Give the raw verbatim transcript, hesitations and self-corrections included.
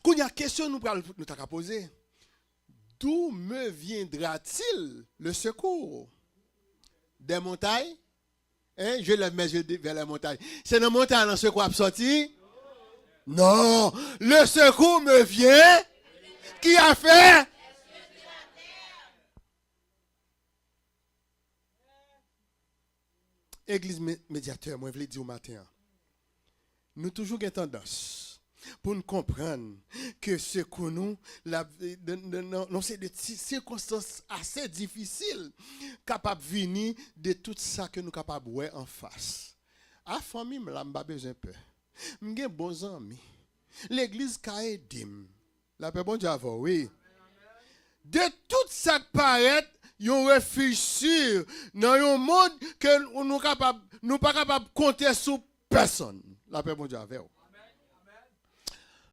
Kounye a, kesyon nou pral, nou ta ka poze, d'où me viendra-t-il le secours? Des montagnes? Hein? Je lève mes yeux vers les montagnes. Se nan montay lan sekou ap sòti? Non. Le secours me vient. Qui a fait? Egliz Medyatè, mwen vle di w maten an, nou toujou gen tandans pou n konprann ke sekou nou, nan yon seri de sikonstans ase difisil, kapab vini de tout sa ke nou kapab wè anfas. A, fanmi m la, m pa bezwen pè. M gen bon zanmi. Legliz ka ede m. Lapè Bondye avè w, wi. De tout sa k parèt yon refij si nan yon mond ke nou kapab, nou pa kapab konte sou pèsonn. Lapè Bondye avè w.